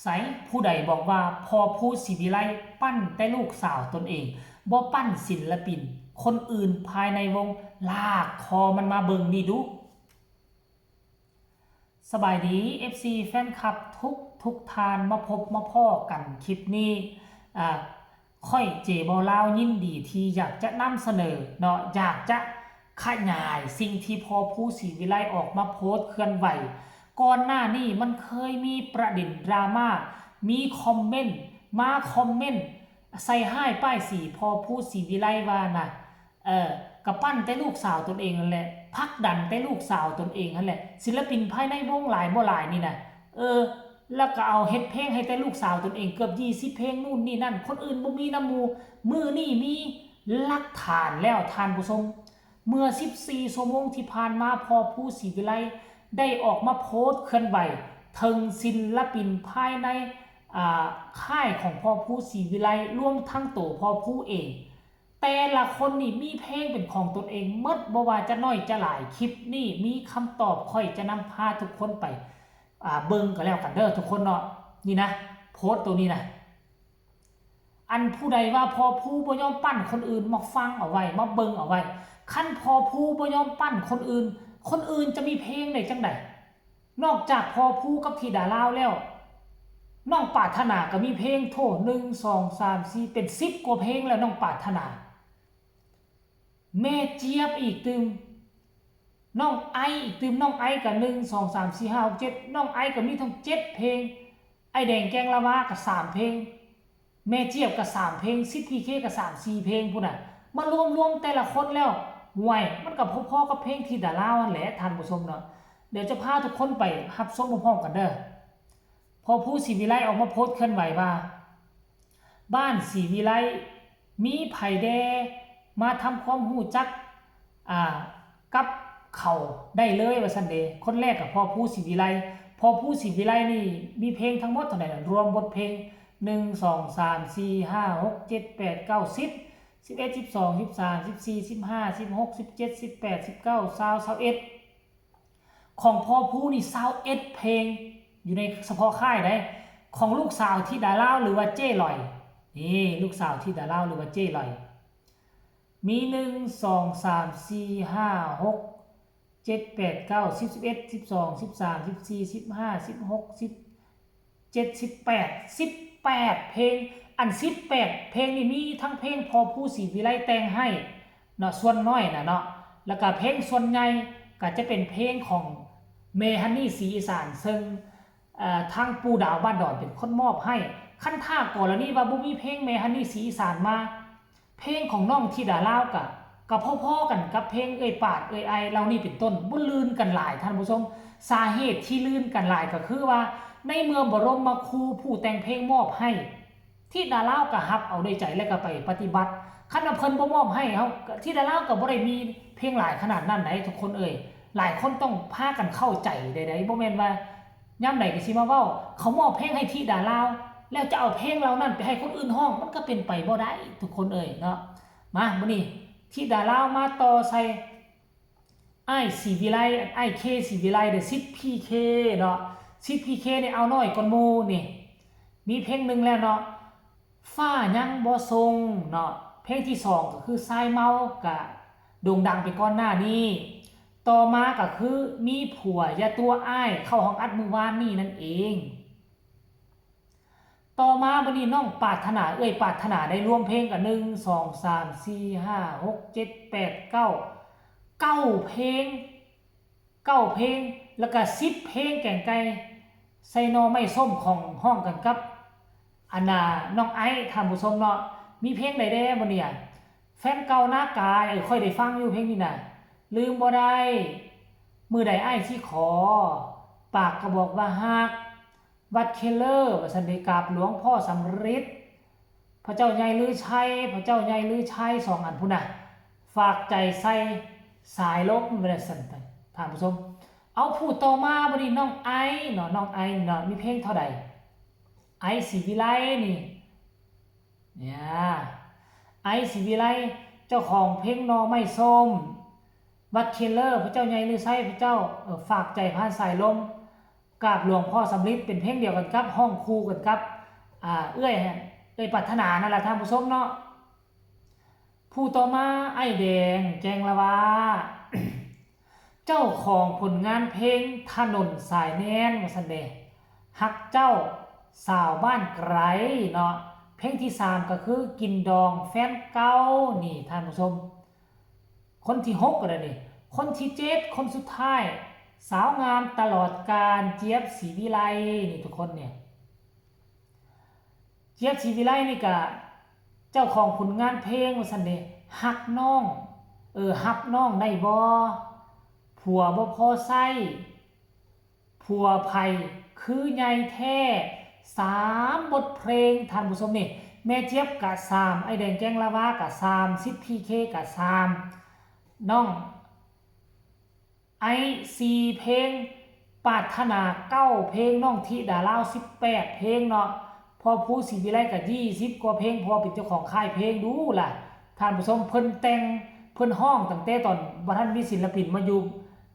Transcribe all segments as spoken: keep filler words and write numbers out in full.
ไส ผู้ใดบอกว่าพ่อภูศรีวิไลปั้นแต่ลูกสาวตนเอง บ่ปั้นศิลปินคนอื่นภายในวง ลากคอมันมาเบิ่งนี่ดู สบายดี เอฟซี แฟนคลับทุกทุกท่าน มาพบมาพ้อกันคลิปนี้ อ่า ข้อยเจบอลาวยินดีที่อยากจะนำเสนอเนาะ อยากจะขยายสิ่งที่พ่อภูศรีวิไลออกมาโพสต์เคลื่อนไหว ก่อนหน้านี้มันเคยมีประเด็นดราม่า มีคอมเมนต์ มาคอมเมนต์ ใส่ฮ้ายป้ายสีพ่อภูศรีวิไลว่านะ เออ กะปั้นแต่ลูกสาวตนเองนั่นแหละ ผลักดันแต่ลูกสาวตนเองนั่นแหละ ศิลปินภายในวงหลายบ่หลายนี่นะ เออ แล้วก็เอาเฮ็ดเพลงให้แต่ลูกสาวตนเองเกือบยี่สิบเพลงนู่นนี่นั่น คนอื่นบ่มีนำหมู่ มื้อนี้มีหลักฐานแล้วท่านผู้ชม เมื่อสิบสี่ชั่วโมงที่ผ่านมาพ่อภูศรีวิไลได้ออกมาโพสต์เคลื่อนไหวเถิงศิลปินภายใน อ่า ค่ายของพ่อภูศรีวิไล รวมทั้งโตพ่อภูเอง แต่ละคนนี่มีเพลงเป็นของตนเองหมด บ่ว่าจะน้อยจะหลาย คลิปนี้มีคำตอบ ข้อยจะนำพาทุกคนไป อ่า เบิ่งก็แล้วกันเด้อทุกคนเนาะ นี่นะ โพสต์ตัวนี้นะ อันผู้ใดว่าพ่อภูบ่ยอมปั้นคนอื่น มาฟังเอาไว้ มาเบิ่งเอาไว้ คันพ่อภูบ่ยอมปั้นคนอื่น คนอื่นจะมีเพลงได้จั่งใด นอกจากพ่อภูกับธิดาลาวแล้ว น้องปรารถนาก็มีเพลงโธ่ หนึ่ง สอง สาม สี่ เป็นสิบกว่าเพลงแล้วน้องปรารถนา แม่เจี๊ยบอีกตื่ม น้องไอซ์อีกตื่ม น้องไอซ์ก็ หนึ่ง สอง สาม สี่ ห้า หก เจ็ด น้องไอซ์ก็มีทั้งเจ็ดเพลง ไอ้แดงแกงละวาก็สามเพลง แม่เจี๊ยบก็สามเพลง สิทธิ์พีเคก็สามสี่เพลงพู้นน่ะ มารวมๆแต่ละคนแล้ว ห่วย มันก็พอๆกับเพลงธิดาลาวนั่นแหละท่านผู้ชมเนาะ เดี๋ยวจะพาทุกคนไปรับชมพร้อมๆกันเด้อ พ่อภูศรีวิไลออกมาโพสต์เคลื่อนไหวว่า บ้านศรีวิไลมีไผแด่มาทำความรู้จัก อ่า กับเขาได้เลยว่าซั่นเด้ คนแรกก็พ่อภูศรีวิไล พ่อภูศรีวิไลนี่มีเพลงทั้งหมดเท่าใดล่ะ รวมบทเพลง หนึ่ง สอง สาม สี่ ห้า หก เจ็ด แปด เก้า สิบ สิบเอ็ด สิบสอง สิบสาม สิบสี่ สิบห้า สิบหก สิบเจ็ด สิบแปด สิบเก้า ซาว ซาวเอ็ด ของพ่อภูนี่ ซาวเอ็ดเพลง อยู่ในเฉพาะค่ายเด้ ของลูกสาวธิดาลาวหรือว่าเจ้หลอย นี่ลูกสาวธิดาลาวหรือว่าเจ้หลอย มี หนึ่ง สอง สาม สี่ ห้า หก เจ็ด แปด เก้า สิบ สิบเอ็ด สิบสอง สิบสาม สิบสี่ สิบห้า สิบหก สิบเจ็ด สิบแปด สิบแปดเพลง อันสิบแปดเพลงนี่มีทั้งเพลงพ่อภูศรีวิไลแต่งให้เนาะ ส่วนน้อยน่ะเนาะ แล้วก็เพลงส่วนใหญ่ก็จะเป็นเพลงของแม่ฮันนี่ศรีอีสาน ซึ่ง เอ่อ ทางปู่ดาวบ้านดอนเป็นคนมอบให้ คันถ้ากรณีว่าบ่มีเพลงแม่ฮันนี่ศรีอีสานมา เพลงของน้องธิดาลาวกะ กะพอๆกันกับเพลงเอื้อยปาดเอื้อยไอเหล่านี้เป็นต้น บ่ลื่นกันหลายท่านผู้ชม สาเหตุที่ลื่นกันหลายก็คือว่า ในเมื่อบรมครูผู้แต่งเพลงมอบให้ ธิดาลาวกะฮับเอาด้วยใจและกะไปปฏิบัติ คันว่าเพิ่นบ่มอบให้เฮา ธิดาลาวกะบ่ได้มีเพลงหลายขนาดนั้นได๋ทุกคนเอ่ย หลายคนต้องพากันเข้าใจได๋ๆ บ่แม่นว่า ยามใด๋ก็สิมาเว้า เขามอบเพลงให้ธิดาลาว แล้วจะเอาเพลงเหล่านั้นไปให้คนอื่นร้อง มันก็เป็นไปบ่ได้ทุกคนเอ่ยเนาะ มา มื้อนี้ธิดาลาวมาต่อใส่อ้ายศรีวิไล อ้ายเคศรีวิไลเด้อ สิทธิ์พีเคเนาะ สิทธิ์พีเคนี่เอาน้อยก่อนหมู่นี่ มีเพลงหนึ่งแล้วเนาะ ฟ้ายังบ่ส่งเนาะ เพลงที่สองก็คือชายเมา ก็โด่งดังไปก่อนหน้านี้ ต่อมาก็คือมีผัวอย่าตัวอ้าย เข้าห้องอัดมื้อวานนี้นั่นเอง ต่อมาบัดนี้น้องปรารถนา เอื้อยปรารถนาได้รวมเพลงกัน หนึ่ง สอง สาม สี่ ห้า หก เจ็ด แปด เก้า เก้าเพลง เก้าเพลง แล้วก็สิบเพลงแกงไก่ใส่หน่อไม้ส้มของฮ้องกันกับ อันน่ะ น้องไอซ์ ท่านผู้ชมเนาะ มีเพลงใดแด่บ่เนี่ย แฟนเก่าหน้ากาย เออ ข้อยได้ฟังอยู่เพลงนี้น่ะ ลืมบ่ได้ มื้อใดอ้ายสิขอ ปากก็บอกว่าฮัก วัดเคลเลอร์ ว่าซั่นเด้ กราบหลวงพ่อสำริด พระเจ้าใหญ่ลือชัย พระเจ้าใหญ่ลือชัย สองอันพุ้นน่ะ ฝากใจใส่สายลม ว่าซั่นไป ท่านผู้ชม เอาผู้ต่อมาบัดนี้น้องไอซ์เนาะ น้องไอซ์เนาะ มีเพลงเท่าใด ไอซ์ศรีวิไลนี่ เนี่ย ไอซ์ศรีวิไล เจ้าของเพลงหน่อไม้ส้ม วัดเคลเลอร์ พระเจ้าใหญ่ลือชัย พระเจ้า เอ่อ ฝากใจผ่านสายลม กราบหลวงพ่อสำริดเป็นเพลงเดียวกันกับ ฮ้องคู่กันกับ อ่า เอื้อย เอื้อยปรารถนานั่นล่ะท่านผู้ชมเนาะ ผู้ต่อมา อ้ายแดงแก้งละวา เจ้าของผลงานเพลงถนนสายแน่นว่าซั่นเด้ ฮักเจ้าสาวบ้านไกลเนาะ เพลงที่สามก็คือกินดองแฟนเก่า นี่ท่านผู้ชม คนที่หกก็ได้นี่ คนที่เจ็ด คนสุดท้าย สาวงามตลอดกาล เจี๊ยบ ศรีวิไล นี่ทุกคนเนี่ย เจี๊ยบ ศรีวิไลนี่ก็เจ้าของผลงานเพลงว่าซั่นเด้ ฮักน้อง เออ ฮักน้องได้บ่ ผัวบ่พอใช้ ผัวไผคือใหญ่แท้ สามบทเพลงท่านผู้ชมนี่ แม่เจี๊ยบกะสาม อ้ายแดงแก้งละวากะสาม สิทธิ์ พีเค กะสาม น้อง ไอซีเพลง ปรารถนาเก้าเพลง น้องธิดาลาวสิบแปดเพลงเนาะ พ่อภูศรีวิไลก็ยี่สิบกว่าเพลง เพราะว่าเป็นเจ้าของค่ายเพลง ดูล่ะ ท่านผู้ชม เพิ่นแต่ง เพิ่นฮ้องตั้งแต่ตอนบ่ทันมีศิลปินมาอยู่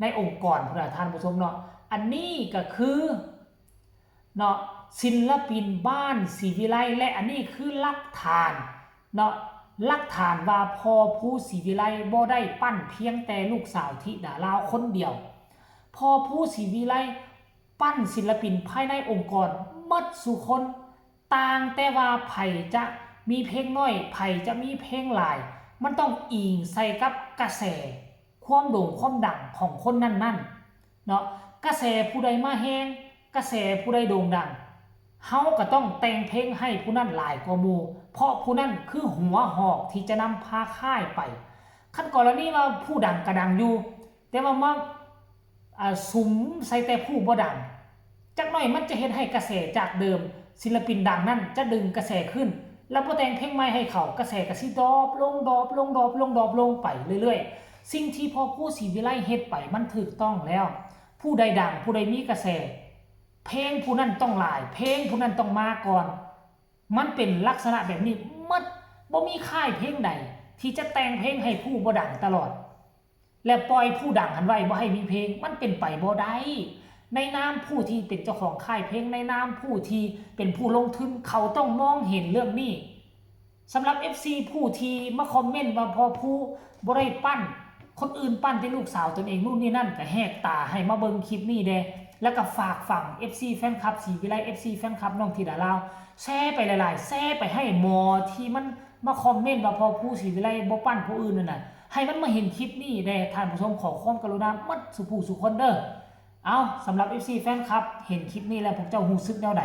ในองค์กรพุ้นน่ะท่านผู้ชมเนาะ อันนี้ก็คือ เนาะ ศิลปินบ้านศรีวิไล และอันนี้คือหลักฐานเนาะ หลักฐานว่าพ่อภูศรีวิไลบ่ได้ปั้นเพียงแต่ลูกสาวธิดาลาวคนเดียว พ่อภูศรีวิไลปั้นศิลปินภายในองค์กรหมดสู่คน ต่างแต่ว่าไผจะมีเพลงน้อย ไผจะมีเพลงหลาย มันต้องอิงใส่กับกระแส ความโด่งความดังของคนนั้นๆ เนาะ กระแสผู้ใดมาแฮง กระแสผู้ใดโด่งดัง เฮาก็ต้องแต่งเพลงให้ผู้นั้นหลายกว่าหมู่ เพราะผู้นั้นคือหัวหอกที่จะนำพาค่ายไป คันกรณีว่าผู้ดังก็ดังอยู่ แต่ว่ามา อ่า สุมใส่แต่ผู้บ่ดัง จักหน่อยมันจะเฮ็ดให้กระแสจากเดิม ศิลปินดังนั้นจะดึงกระแสขึ้น แล้วพอแต่งเพลงใหม่ให้เขา กระแสก็สิดรอปลง ดรอปลง ดรอปลง ดรอปลงไปเรื่อยๆ สิ่งที่พ่อภูศรีวิไลเฮ็ดไปมันถูกต้องแล้ว ผู้ใดดัง ผู้ใดมีกระแส เพลงผู้นั้นต้องหลาย เพลงผู้นั้นต้องมาก่อน มันเป็นลักษณะแบบนี้หมด บ่มีค่ายเพลงใดที่จะแต่งเพลงให้ผู้บ่ดังตลอด และปล่อยผู้ดังหั้นไว้บ่ให้มีเพลง มันเป็นไปบ่ได้ ในนามผู้ที่เป็นเจ้าของค่ายเพลง ในนามผู้ที่เป็นผู้ลงทุน เขาต้องมองเห็นเรื่องนี้ สำหรับ เอฟซี ผู้ที่มาคอมเมนต์ว่าพ่อภูบ่ได้ปั้น คนอื่นปั้นแต่ลูกสาวตนเองนู่นนี่นั่น ก็แหกตาให้มาเบิ่งคลิปนี้แด่ แล้วก็ฝากฝัง เอฟซี แฟนคลับศรีวิไล เอฟซี แฟนคลับน้องธิดาลาว แชร์ไปหลายๆ แชร์ไปให้หมอที่มันมาคอมเมนต์ว่าพ่อภูศรีวิไลบ่ปั้นผู้อื่นนั่นน่ะ ให้มันมาเห็นคลิปนี้แด่ ท่านผู้ชม ขอความกรุณาหมดสู่ผู้สู่คนเด้อ เอา สำหรับ เอฟซี แฟนคลับ เห็นคลิปนี้แล้วพวกเจ้ารู้สึกแนวใด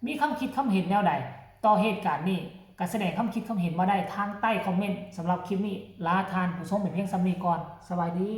มีความคิดความเห็นแนวใด ต่อเหตุการณ์นี้ ก็แสดงความคิดความเห็นมาได้ทางใต้คอมเมนต์ สำหรับคลิปนี้ ลาท่านผู้ชมไปเพียงส่ำนี้ก่อน สบายดี